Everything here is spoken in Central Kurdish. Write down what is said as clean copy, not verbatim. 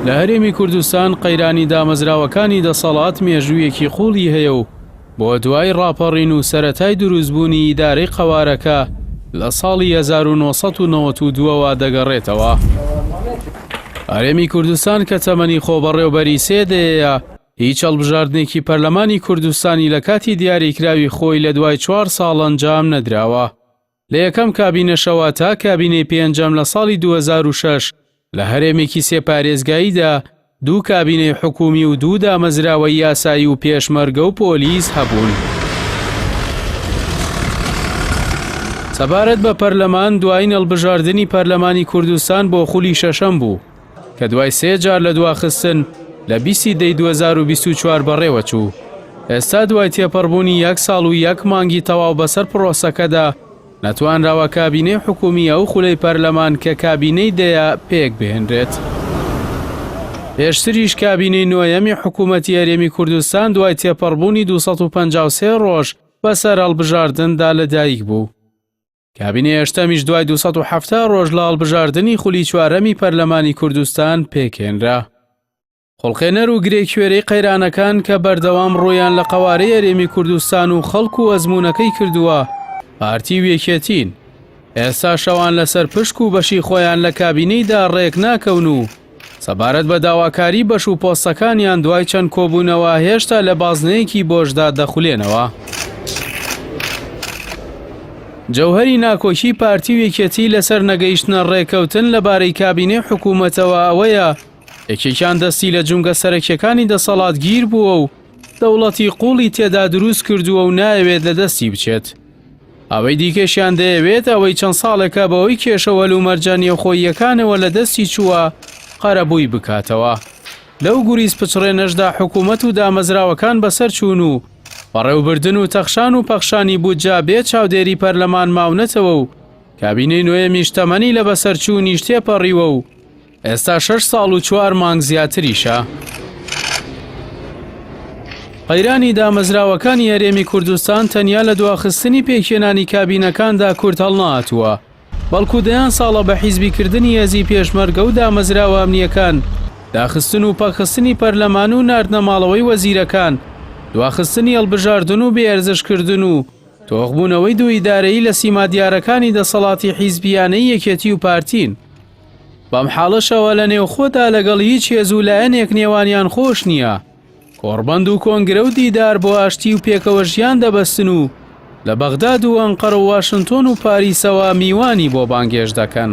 لە هەرێمی کوردستان قەیرانی دامەزراوەکانی دەسەڵات مێژوویەکی قووڵی هەیە و بۆ دوای ڕاپەڕین و سەرەتای دروستبوونی ئیدارەی قەوارەکە لە ساڵی 1992 ەوە دەگەڕێتەوە. هەرێمی کوردستان کە تەمەنی خۆبەڕێوبەری سێ دەیەیە، هیچ هەڵبژاردنێکی پەرلەمانی کوردستانی لە کاتی دیاریکراوی خۆی لە دوای چوار ساڵ ئەنجام نەدراوە. لە یەکەم کابینەشەوە تا کابینەی پێنجەم لە ساڵی 2006 لە هەرێمێکی سێ پارێزگاییدا دوو کابینەی حکوومی و دوو دامەزراوەی یاسایی و پێشمەرگە و پۆلیس هەبوون. سەبارەت بە پەرلەمان، دوایین هەڵبژاردنی پەرلەمانی کوردستان بۆ خولی شەشەم بوو، کە دوای سێ جار لە دواخستن لە 20 ی دەی 2024 بەڕێوەچوو. ئێستا دوای تێپەڕبوونی یەک ساڵ و یەک مانگی تەواو بەسەر پڕۆسەکەدا، نەتوانراوە کابینەی حکوومی ئەو خولەی پەرلەمان کە کابینەی دەیە پێک بهێنرێت. پێشتریش کابینەی نۆیەمی حکوومەتی هەرێمی کوردستان دوای تێپەڕبوونی 253 ڕۆژ بەسەر هەڵبژاردندا لەدایک بوو. کابینەی هەشتەمیش دوای 270 ڕۆژ لە هەڵبژاردنی خولی چوارەمی پەرلەمانی کوردستان پێکهێنرا. خوڵقێنەر و گرێکوێرەی قەیرانەکان کە بەردەوام ڕوویان لە قەوارەی هەرێمی کوردستان و خەڵک و ئەزموونەکەی کردووە، پارتی و یەکێتین. ئێستاش ئەوان لەسەر پشک و بەشی خۆیان لە کابینەیدا ڕێک ناکەون و سەبارەت بە داواکاری بەش و پۆستەکانیان دوای چەند کۆبوونەوە هێشتا لە بازنەیەکی بۆشدا دەخولێنەوە. جەوهەری ناکۆکی پارتی و یەکێتی لەسەر نەگەیشتنە ڕێکەوتن لەبارەی کابینەی حکوومەتەوە ئەوەیە یەکێکیان دەستی لە جومگە سەرەکیەکانی دەسەڵات گیر بووە و دەوڵەتی قوڵی تێدا دروست کردووە و نایەوێت لە دەستی بچێت. ئەوەی دیکەشیان دەیەوێت ئەوەی چەند ساڵێکە بەهۆی کێشە و هەلومەرجە نێوخۆییەکانەوە لە دەستی چووە قەرەبووی بکاتەوە. لەو گوریس پچڕێنەشدا حکوومەت و دامەزراوەکان بەسەر چوون و بەڕێوبردن و تەخشان و پەخشانی بودجە بێ چاودێری پەرلەمان ماونەتەوە و کابینەی نۆیەمیش تەمەنی لە بەسەرچوونیش تێپەڕیوە و ئێستا شەش ساڵ و چوار مانگ زیاتریشە. قەیرانی دامەزراوەکانی هەرێمی کوردستان تەنیا لە دواخستنی پێکهێنانی کابینەکاندا کورت هەڵنەهاتووە، بەڵکو دەیان ساڵە بە حیزبیکردنی هێزی پێشمەرگە و دامەزراوە ئەمنییەکان، داخستن و پەکخستنی پەرلەمان و ناردنە ماڵەوەی وەزیرەکان، دواخستنی هەڵبژاردن و بێئەرزشکردن و تۆخبوونەوەی دوو ئیدارەیی لە سیما دیارەکانی دەسەڵاتی حیزبییانەی یەکێتی و پارتین. بەم حاڵەشەوە لە نێوخۆدا لەگەڵ هیچ هێز و لایەنێک نێوانیان خۆش نییە، کۆڕبەند و کۆنگرە و دیدار بۆ ئاشتی و پێکەوە ژیان دەبەستن و لە بەغداد و ئەنقەرە و واشنتۆن و پاریسەوە میوانی بۆ بانگهێشت دەکەن.